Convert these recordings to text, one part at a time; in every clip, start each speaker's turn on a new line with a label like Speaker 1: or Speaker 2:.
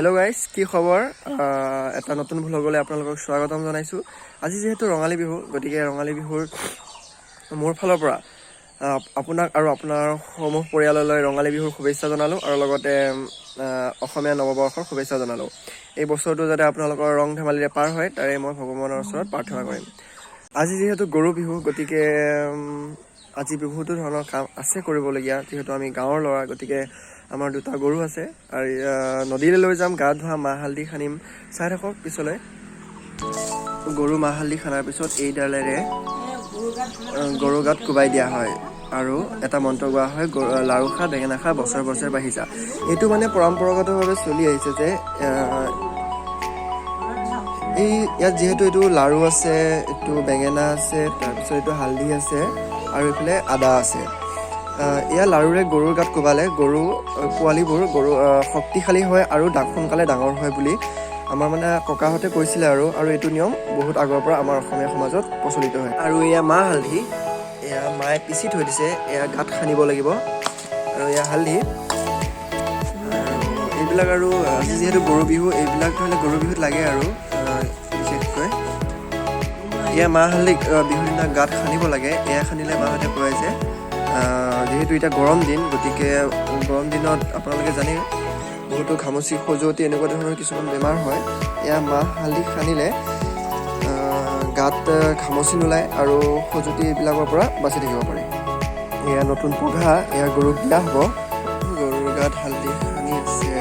Speaker 1: Hello' guys, কি খবৰ? এটা নতুন ভ্লগলৈ আপোনালোকক স্বাগতম জনাইছোঁ। আজি যিহেতু ৰঙালী বিহু, গতিকে ৰঙালী বিহুৰ মোৰ ফালৰ পৰা আপোনাক আৰু আপোনাৰ সমূহ পৰিয়াললৈ ৰঙালী বিহুৰ শুভেচ্ছা জনালোঁ আৰু লগতে অসমীয়া নৱবৰ্ষৰ শুভেচ্ছা জনালোঁ। এই বছৰটো যাতে আপোনালোকৰ ৰং ধেমালিৰে পাৰ হয়, তাৰে মই ভগৱানৰ ওচৰত প্ৰাৰ্থনা কৰিম। আজি যিহেতু গৰু বিহু, গতিকে আজি বহুতো ধৰণৰ কাম আছে কৰিবলগীয়া। যিহেতু আমি গাঁৱৰ ল'ৰা, গতিকে আমাৰ দুটা গৰু আছে আৰু নদীলৈ লৈ যাম, গা ধোৱা, মাহ হালধি সানিম। চাই থাকক পিছলৈ। গৰু মাহ হালধি সানাৰ পিছত এইডালেৰে গৰু গাত কোবাই দিয়া হয় আৰু এটা মন্ত্ৰ গোৱা হয়, লাৰু খা, বেঙেনা খা, বছৰে বছৰে বাঢ়ি যা। এইটো মানে পৰম্পৰাগতভাৱে চলি আহিছে যে এই ইয়াত যিহেতু এইটো লাৰু আছে, এইটো বেঙেনা আছে, তাৰপিছত এইটো হালধি আছে আৰু এইফালে আদা আছে। এয়া লাৰুৰে গৰুৰ গাত কোবালে গৰু পোৱালিবোৰ গৰু শক্তিশালী হয় আৰু সোনকালে ডাঙৰ হয় বুলি আমাৰ মানে ককাহঁতে কৈছিলে আৰু আৰু এইটো নিয়ম বহুত আগৰ পৰা আমাৰ অসমীয়া সমাজত প্ৰচলিত হয়। আৰু এয়া মাহ হালধি, এয়া মায়ে পিচি থৈ দিছে, এয়া গাত সানিব লাগিব। আৰু এয়া হালধি আৰু এইবিলাক। আৰু আজি যিহেতু গৰু বিহু, এইবিলাক ধৰি লওক গৰু বিহুত লাগে আৰু বিশেষকৈ এয়া মাহ হালধি বিহুৰ দিনা গাত সানিব লাগে। এয়া সানিলে মাহঁতে কয় যে যিহেতু এতিয়া গৰম দিন, গতিকে গৰম দিনত আপোনালোকে জানেই বহুতো ঘামচি, খজুৱতি এনেকুৱা ধৰণৰ কিছুমান বেমাৰ হয়। এয়া মাহ হালধি সানিলে গাত ঘামচি নোলায় আৰু খজুৱতি এইবিলাকৰ পৰা বাচি থাকিব পাৰি। এয়া নতুন পঘা, এয়া গৰুক দিয়া হ'ব। গৰুৰ গাত হালধি সানি আছে।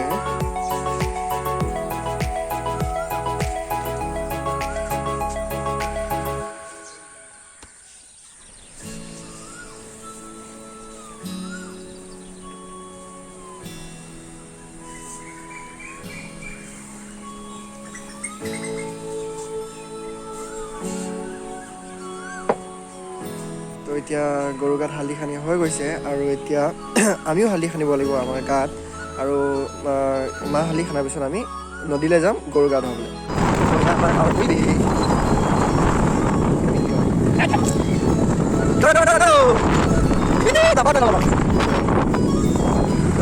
Speaker 1: তো এতিয়া গৰু গাত হালধি সানি হৈ গৈছে আৰু এতিয়া আমিও হালধি সানিব লাগিব আমাৰ গাত। আৰু মাহ হালধি সানাৰ পিছত আমি নদীলৈ যাম গৰু গা ধুৱাবলৈ।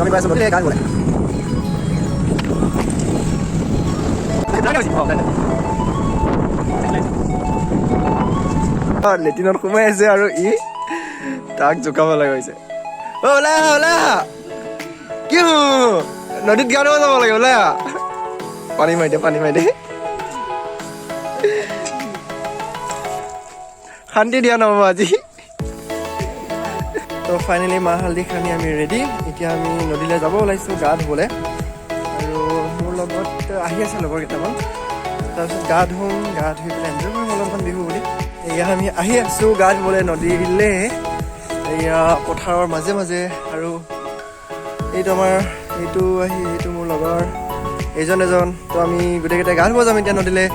Speaker 1: আমি গৈ আছো নদীলৈ গা ধুবলৈ। লেট্ৰিনত সোমাই আছে আৰু ই তাক জোকাব লগা হৈছে। অ, ওলাই আহা, ওলাই আহা। কি হু? নদীত গা ধুব যাব লাগে, ওলাই আহা। পানী মাৰি দে, পানী মাৰি দে। শান্তি দিয়া নহ'ব আজি। তো ফাইনেলি মাহ হালধি সানি আমি ৰেডি। এতিয়া আমি নদীলৈ যাব ওলাইছোঁ গা ধুবলৈ আৰু মোৰ লগত আহি আছে লগৰ কেইটামান। তাৰপিছত গা ধুম, গা ধুই পেলাই এনজয় কৰিম অলপমান বিহু বুলি। এয়া আমি আহি আছোঁ গা ধুবলৈ নদীলৈ, এয়া পথাৰৰ মাজে মাজে। আৰু এইটো আমাৰ, এইটো আহি, এইটো মোৰ লগৰ এইজন এজন। তো আমি গোটেইকেইটাই গা ধুব যাম এতিয়া নদীলৈ।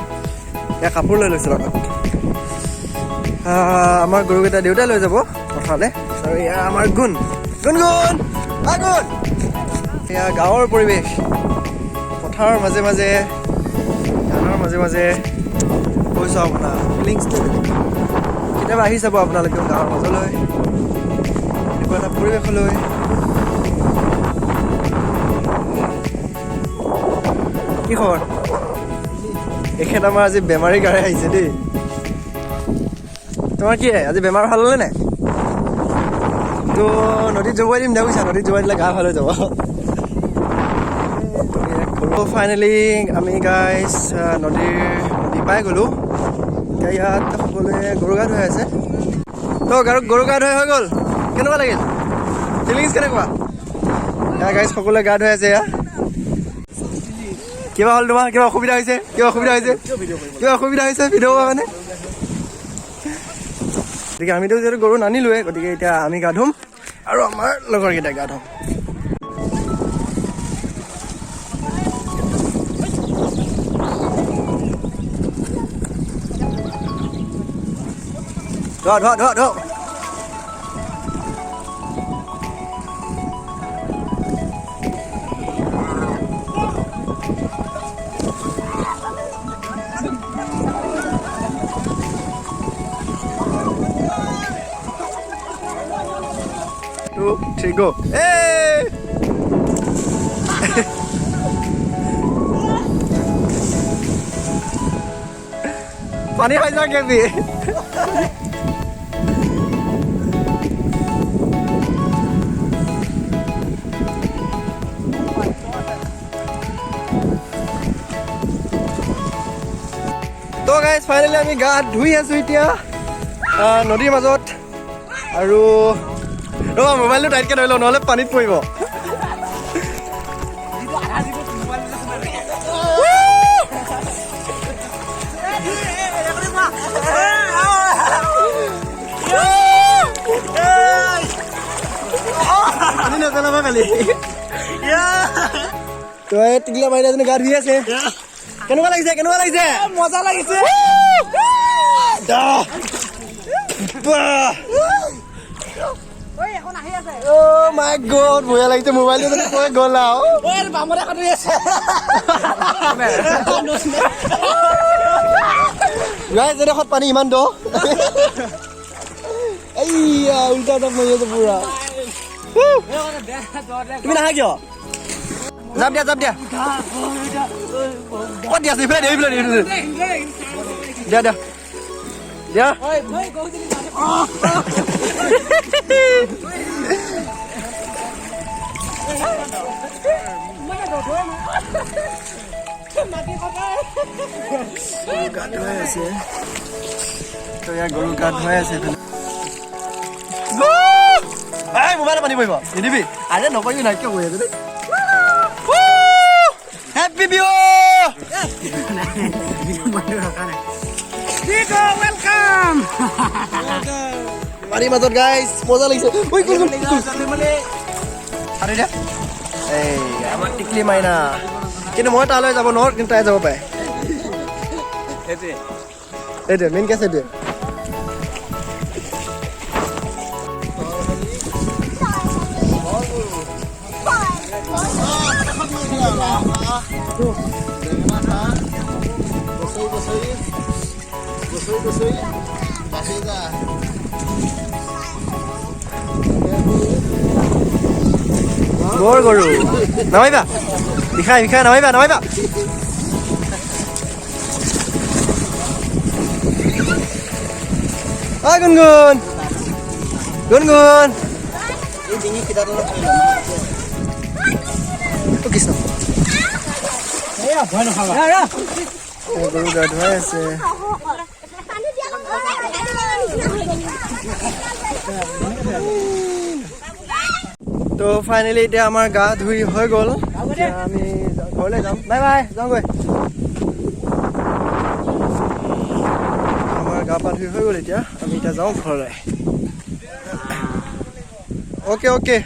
Speaker 1: এয়া কাপোৰ লৈ লৈছোঁ লগত। আমাৰ গৰুকেইটা দেউতাই লৈ যাব পথাৰলৈ। আৰু এয়া আমাৰ গুণ, গুণ, গুণ, আহ গুণ। এয়া গাঁৱৰ পৰিৱেশ, পথাৰৰ মাজে মাজে, ধানৰ মাজে মাজে। কৈছোঁ আপোনাৰ ফিলিংছটো বেলেগ। কেতিয়াবা আহি যাব আপোনালোকেও গাঁৱৰ মাজলৈ, এনেকুৱা এটা পৰিৱেশলৈ। কি খবৰ? এখেত আমাৰ আজি বেমাৰী গাৰে আহিছে দেই। তোমাৰ কি আজি বেমাৰ ভাল হ'লে নাই? তো নদীত জোবোৱাই দিম দে, বুজিছা? নদীত জোবোৱাই দিলে গা ভাল হৈ যাব। ফাইনেলি আমি গাইজ নদী পাই গ'লো। এতিয়া ইয়াত সকলোৱে গৰু গা ধুৱাই আছে। তো গৰু গা ধুৱাই হৈ গ'ল। কেনেকুৱা লাগিল? ফিলিংছ কেনেকুৱা? এয়া গাইজ সকলোৱে গা ধুৱাই আছে। এয়া কিবা হ'ল তোমাৰ? কিবা অসুবিধা হৈছে? কিবা অসুবিধা হৈছে? কিবা অসুবিধা হৈছে ভিডিঅ' কাৰণে? গতিকে আমিতো যিহেতু গৰু নানিলোৱে, গতিকে এতিয়া আমি গা ধুম আৰু আমাৰ লগৰকেইটাই গা ধুম। ধোৱা, ধোৱা, ধোৱা, ধোৱা। Two, three, go. Hey! পানী খাই যা কেবি। তো গাইজ ফাইনেলি আমি গা ধুই আছো এতিয়া নদীৰ মাজত। আৰু ৰ'বা মোবাইলটো টাইটকৈ ধৰি লওঁ, নহ'লে পানীত পৰিব। পানী নেপেলাবা খালি। তই টিকলা মাৰি এজনী গা ধুই আছে। কেনেকুৱা লাগিছে? কেনেকুৱা লাগিছে?
Speaker 2: মজা লাগিছে।
Speaker 1: Oh my god, বঢ়িয়া লাগিছে। মোবাইলটো মানে কৈ গ'ল আৰু। গাইজ এডোখৰত পানী ইমান দ, এইয়া উল্টা জাপ মাৰি আছে পুৰা। তুমি নাহা কিয়? জাপ দিয়া, জাপ দিয়া। ক'ত দিয়া আছে? ইফালে দিয়া, ইফালে দিয়া, দিয়া দিয়া দিয়া। গা ধুৱাই আছে। তো ইয়াৰ গৰু গা ধুৱাই আছে। এই মোবাইলত পানী পৰিব, নিদিবি। আৰে নকৰিবি নাই, কিয় কৰি আছে? হেপী বিহু। পানীৰ মাজত গাইজ মজা লাগিছে। এই আমাৰ টিকলি মাইনা, কিন্তু মই তালৈ যাব নোৱাৰো, কিন্তু তাই যাব পাৰে। সেইটোৱে মেইন কেছ, সেইটোৱে। বৰ গৰু নামাইবা, বিষাই বিষাই, নামাইবা নামাইবা। ঐ গুণগুণ, গুণগুণ, কৃষ্ণ। গৰু গা ধুৱাই আছে। তো ফাইনেলি এতিয়া আমাৰ গা ধুই হৈ গ'ল। আমি ঘৰলৈ যাম, বাই বাই, যাওঁগৈ। আমাৰ গা পা ধুই হৈ গ'ল, এতিয়া আমি এতিয়া যাওঁ ঘৰলৈ। Okay okay.